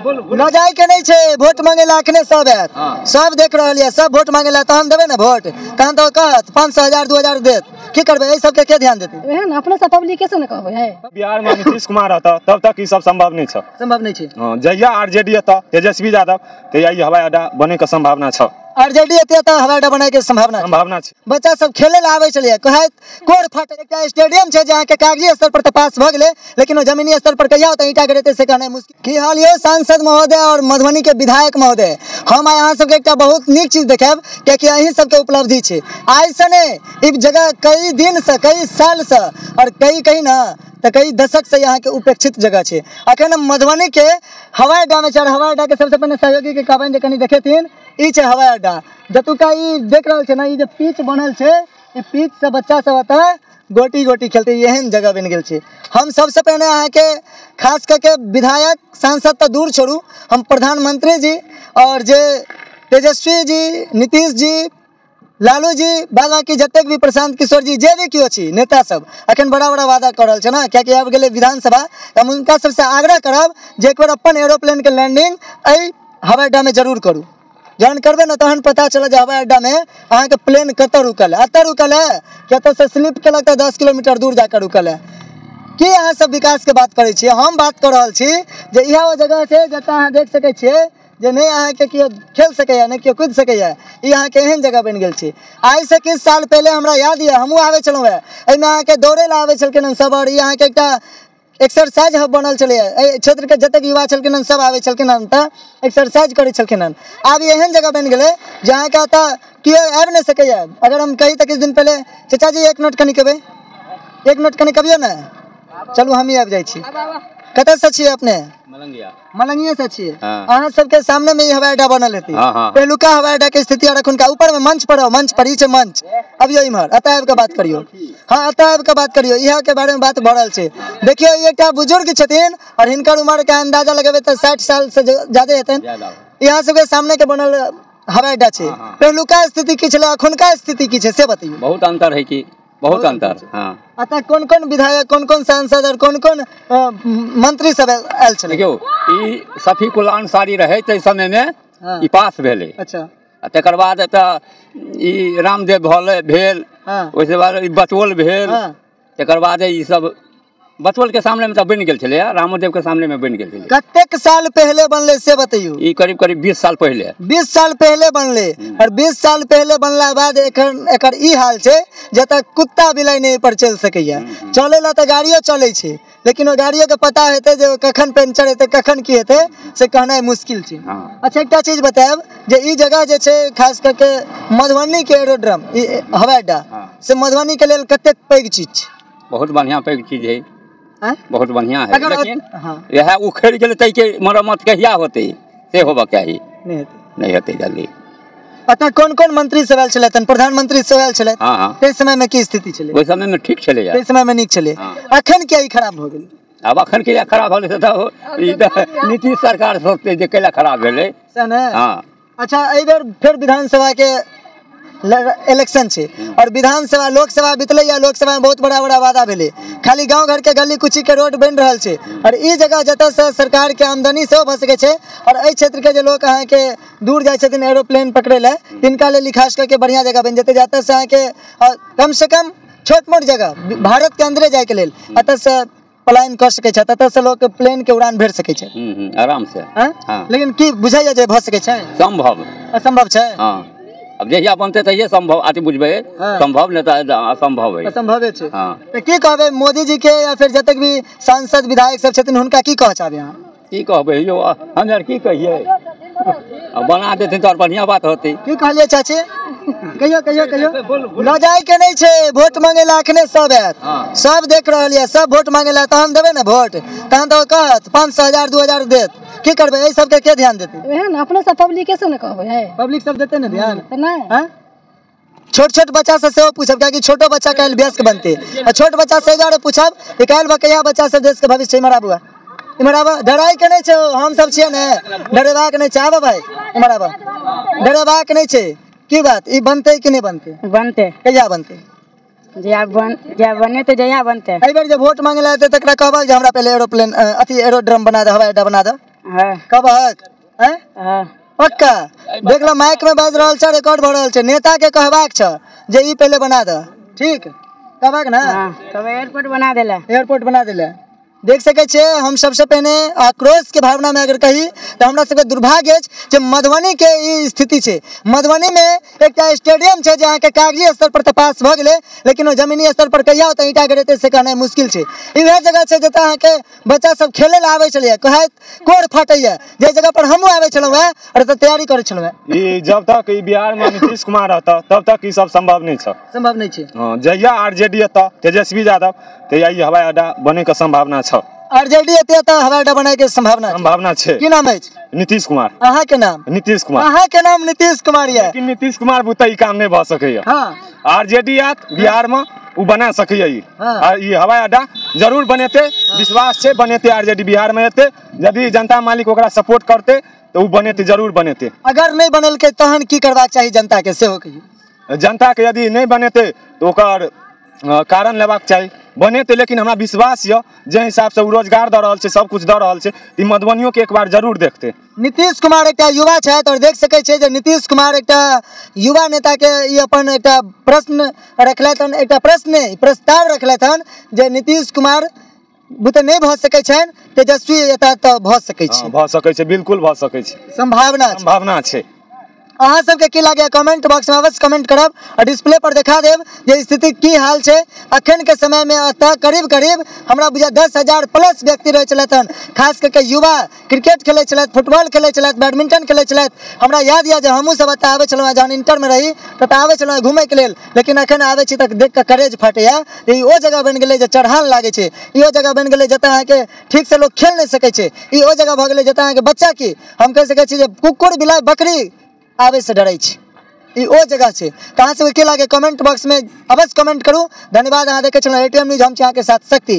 न जाय के नहीं छै, वोट मांगे ला अखने सब आयत, सब देख रहल ये, सब वोट मांगे ला तहन देबै ने वोट, तहन तऽ कहत 500 1000 2000 देत। की करबै एहि सबके के ध्यान देतै? एहन अपने सब पब्लिके से ने कहबै है। बिहार में नीतीश कुमार रहता तब तक ई सब संभव नहीं छै। संभव नहीं छै। हां, जहिया आरजेडी एता तेजस्वी यादव तहिया ई हवाई अड्डा बने के संभावना छै। आरजेडी एते तऽ हवाई अड्डा बनाए के संभावना छै। बच्चा सब खेले ला आबै छलै, कहैत कोर फाटे। एकटा स्टेडियम छै जे अहाँके कागजी स्तर पर तऽ पास भऽ गेलै, लेकिन ओ जमीनी स्तर पर कहिया होतै ईंटा गिरेतै से कहनाइ मुश्किल। की हाल यौ सांसद महोदय और मधुबनी के विधायक महोदय, हम आइ अहाँ सबके एकटा बहुत नीक चीज देखायब, कियाकि अहीं सबके उपलब्धि छै। आइ से नहि, ई जगह कई दिन से, कई साल से और कई कहीं ना तऽ कई दशक से यहाँ के उपेक्षित जगह छै। अखन हम मधुबनी के हवाई अड्डा में छै। हवाई अड्डा के सबसे पहिने सहयोगी के कहबनि जे कनि देखेथिन। ई छै हवाई अड्डा, जतुका ई देख रहल छै ने, ई जे पिच बनल छै, ई पिच से बच्चा सब एतऽ गोटी गोटी खेलते, एहन जगह बनि गेल छै। हम सबसे पहिने अहाँके खास कऽ के विधायक सांसद तऽ दूर छोड़ू, हम प्रधानमंत्री जी और जे तेजस्वी जी, नीतीश जी, लालू जी, बाद बाकी जतेक भी प्रशांत किशोर जी, जे भी केओ छी नेता सब अखन बड़ा बड़ा वादा कऽ रहल छै ने, कियाकि आबि गेलै विधानसभा, तऽ हम हुनका सबसँ आग्रह करब जे एक बेर अपन एरोप्लेन के लैंडिंग एहि हवाई अड्डा में जरूर करू। जहन करबै ने तहन पता चलत जे हवाई अड्डा में अहाँके प्लेन कतऽ रुकल है। एतऽ रुकल है कि एतऽ से स्लिप केलक तऽ 10 किलोमीटर दूर जाकऽ रुकल है। की अहाँ सब विकास के बात करै छियै? हम बात कऽ रहल छी जे इएह ओ जगह छै जतऽ अहाँ देख सकै छियै जे नहि अहाँके केओ खेल सकैए, नहि केओ कूदि सकैए। ई अहाँके एहन जगह बनि गेल छै। आइसँ किछु साल पहिले हमरा याद यऽ, हमहूँ आबै छलहुँ हेँ, एहिमे अहाँके दौड़ै लए आबै छलखिन हन सब, आओर ई अहाँके एकटा एक्सरसाइज हब बनल छलैए। एहि क्षेत्रके जतेक युवा छलखिन हन सब आबै छलखिन हन तऽ एक्सरसाइज करै छलखिन हन। आब ई एहन जगह बनि गेलै जे अहाँके एतऽ केओ आबि नहि सकैए। अगर हम कही तऽ किछु दिन पहिले चाचा जी एक नोट कनि कहबै, एक नोट कनि कबियौ ने, चलू हमही आबि जाइ छी। कतऽ से छियै अपने? मलंगिया। मलंगिया से छियै। हाँ। अहाँ सबके सामने में ई हवाई अड्डा बनल हेतै। हाँ, हाँ। पहिलुका हवाई अड्डा के स्थिति और अखुनका ऊपर में मंच पर, मंच पर ई छै मंच। अबियौ इम्हर, एतऽ आबि कऽ बात करियौ। हाँ, एतऽ आबि कऽ बात करियौ, इएह के बारे में बात भऽ रहल छै। देखियौ ई एकटा बुजुर्ग छथिन और हिनकर उम्र के अंदाजा लगेबै तऽ 60 साल से ज्यादे हेतनि। यहाँ सबके सामने के बनल हवाई अड्डा छै। पहिलुका स्थिति की छलै, अखुनका स्थिति की छै से बतैयौ। बहुत अंतर है की, बहुत अंतर। हाँ। अतः कोन कोन विधायक, कोन कोन सांसद और कोन कोन मंत्री सब आयल छलै? देखियौ ई शफीकुल्ला अंसारी रहै ताहि समय में हाँ। ई पास भेलै। अच्छा। आ तकर बाद एतऽ ई रामदेव भेल, हाँ। ओहिके बाद ई बचौल भेल, हाँ। तकर बाद ई सब बचौल के सामने में तऽ बनि गेल छलै, रामदेव के सामने में बनि गेल छलै। कतेक साल पहले बनलै से बतैयौ? ई करीब करीब 20 साल पहले। 20 साल पहले बनलै और 20 साल पहले बनला बाद एकर ई हाल छै जतऽ कुत्ता बिलाइ नहि पर चलि सकैया। चलै ला तऽ गाड़ियो चलै छै, लेकिन ओ गाड़ियो के पता हेतै जे कखन पंचर हेतै, कखन की हेतै से कहनाइ मुश्किल छै। हाँ। अच्छा, एकटा चीज बतायब जे ई जगह जे छै खास कऽ के मधुबनी के एरोड्रम, ई हवाई अड्डा, हाँ। से मधुबनी के लेल कतेक पैघ चीज छै? बहुत बढ़िया पैघ चीज है, बहुत बढ़िया है, अगर लेकिन हाँ। इएह उखड़ि गेलै ताहिके मरम्मत कहिया होतै से होबऽ चाही। नहि हेतै। नहि हेतै जल्दी। अतः कोन कोन मंत्री सब आयल छलथि? प्रधानमंत्री सब आयल छलथि। हाँ, हाँ। ताहि समय में की स्थिति छलै? ओहि समय में ठीक छलै। ताहि समय में नीक छलै। हाँ। अखन किया ई खराब भऽ गेलै? आब अखन किया खराब भऽ गेलै तऽ ई तऽ नीतीश सरकार सोचतै जे कैला खराब भेलै। सएह ने? हाँ। अच्छा, एहि बेर फेर विधानसभा के इलेक्शन छै और विधानसभा लोकसभा बीतलै या लोकसभा में बहुत बड़ा बड़ा वादा भेलै, खाली गाँव घर के गली कुची के रोड बनि रहल छै और ई जगह जतऽ से सरकार के आमदनी सेहो भऽ सकै छै और एहि क्षेत्र के जे लोक अहाँके दूर जाइ छथिन एरोप्लेन पकड़ै लए तिनका लेल खास कऽ के बढ़िआँ जगह बनि जेतै, जतऽ से अहाँके कम से कम छोट मोट जगह भारत के अन्दरे जाइके लेल एतऽ से पलायन कऽ सकै छथि, एतऽ से लोक प्लेन के उड़ान भरि सकै छै। आराम से। हाँ। लेकिन की बुझाइया जे भऽ सकै छै? सम्भव। असम्भव छै? हाँ, अब जहिया बनतै तहिये सम्भव, अथी बुझबै। हाँ। सम्भव नहि तऽ असम्भव है। असम्भवे छै। हाँ। तऽ की कहबै मोदी जी के या फिर जतेक भी सांसद विधायक सब छथिन हुनका की कहऽ चाहबै अहाँ? की कहबै यौ, हम आर की कहियै, अब बना देथिन तऽ और बढ़िया बात होतै। की कहलियै चाची? कहियो कहियो कहियो। न जाय के नहीं छै, वोट मांगे ला अखने सब आयत, हाँ। सब देख रहल ये, सब वोट मांगे ला तहन देबै ने वोट, तहन तऽ कहत 500 1000 2000 देत। की करबै एहि सबके के ध्यान देतै? एहन अपने सब पब्लिके से ने कहबै है। पब्लिक सब देतै ने ध्यान? तऽ नहि। हाँ? छोट छोट बच्चा से सेहो पूछब, कियाकि छोटो बच्चा काल्हि वयस्क बनतै, आ छोट बच्चा से दुआरे पूछब कि काल्हि बकैया बच्चा सब देश के भविष्य छै। इम्हर आबू, इम्हर आबऽ, डराइ के नहि छै, हम सब छियै ने, डरेबाक नहि छै। आबऽ भाई, इम्हर आबऽ, डरेबाक नहि छै। की बात, ई बनतै कि नहि बनतै? बनतै। कहिया बनतै? जहिया बने तऽ जहिया बनतै। एहि बेर जे वोट मांगे ला एतै तकरा कहबक जे हमरा पहिले एरोप्लेन अथी एरोड्रम बना दे, हवाई अड्डा बना दे। हाँ। कहबहक? आँय? हाँ। पक्का? देख लो, माइक में बाजि रहल छै, रिकॉर्ड भऽ रहल छै। नेता के कहबाक छ जे ई पहिले बना दऽ, ठीक? कहबाक ना? हाँ, कहबै एयरपोर्ट बना देला। एयरपोर्ट बना देला। देख सकै छियै, हम सबसे पहिने आक्रोश के भावना में अगर कही तऽ हमरा सबके दुर्भाग्य अछि जे मधुबनी के ई स्थिति छै। मधुबनी में एकटा स्टेडियम छै जे अहाँके कागजी स्तर पर तऽ पास भऽ गेलै, लेकिन ओ जमीनी स्तर पर कहिया ओतऽ ईंटा गिरेतै से कहनाइ मुश्किल छै। ई वएह जगह छै जतऽ अहाँके बच्चा सब खेलै लए आबै छलैया, कहैत कोर फाटैया, जे जगह पर हमहूँ आबै छलहुँ हेँ आओर एतऽ तैयारी करै छलहुँ हेँ। ई जब तक ई बिहार में नीतीश कुमार रहता तब तक ई सब संभव नहीं छै। संभव नहीं छै। हाँ, जहिया आरजेडी एतऽ तेजस्वी यादव तहिया ई हवाई अड्डा बने के संभावना छै। आरजेडी एतै तऽ हवाई अड्डा बनाए के संभावना छै। संभावना छै। की नाम अछि? नीतीश कुमार। अहाँ के नाम? नीतीश कुमार। अहाँ के नाम नीतीश कुमार ये। लेकिन नीतीश कुमार बुते ई काम नहीं भऽ सकैया। हाँ। आरजेडी आयत बिहार में उ बना सकैया ई। हाँ। आ ई हवाई अड्डा जरूर बनेतै, विश्वास छै बनेतै, आरजेडी बिहार में एतै, यदि जनता मालिक ओकरा सपोर्ट करतै तऽ उ बनेतै, जरूर बनेतै। अगर नहीं बनेलकै तहन की करबाक चाही जनता के, सेहो कहियौ। जनता के यदि नहीं बनेतै तऽ ओकर कारण लेबाक चाही। बनेतै, लेकिन हमरा विश्वास यऽ जे हिसाब से उ रोजगार दऽ रहल छै, सब कुछ दऽ रहल छै, ई मधुबनियो के एक बार जरूर देखतै। नीतीश कुमार एकटा युवा छथि और देख सकै छियै जे नीतीश कुमार एकटा युवा नेता के ई अपन एकटा प्रश्न रखलथि हन, एकटा प्रश्न नहि, प्रस्ताव रखलथि हन जे नीतीश कुमार बुते नहि भऽ सकै छनि, तेजस्वी एतऽ तऽ भऽ सकै छै। हाँ, भऽ सकै छै, बिल्कुल भऽ सकै छै, संभावना छै। संभावना छै। अहाँ सबके की लागैया कमेंट बॉक्स में अवश्य कमेंट करब और डिस्प्ले पर देखा देब जे स्थिति की हाल छै। अखन के समय में एतऽ करीब करीब हमरा बुझाय 10,000 प्लस व्यक्ति रहै छलथि हन, खास कऽ के युवा क्रिकेट खेलै छलथि, फुटबॉल खेलै छलथि, बैडमिंटन खेलै छलथि। हमरा याद यऽ जे हमहूँ सब एतऽ आबै छलहुँ, जहन इंटर में रही तऽ आबै छलहुँ घुमैके लेल, लेकिन अखन आबै छी तऽ देख कऽ करेज फटैया जे ई ओ जगह बनि गेलै जे चढ़ान लागै छै, ई ओ जगह बनि गेलै जतऽ अहाँके ठीक से लोक खेल नहि सकै छै, ई ओ जगह भऽ गेलै जतऽ अहाँके बच्चा की हम कहि सकै छी जे कुकुर बिलाइ बकरी आबै से डरै छै, ई ओ जगह छै। तऽ अहाँ सबके की लागै कमेंट बॉक्स में अवश्य कमेंट करू। धन्यवाद। अहाँ देखै छलहुँ एटीएम न्यूज, हम छी अहाँके साथ शक्ति।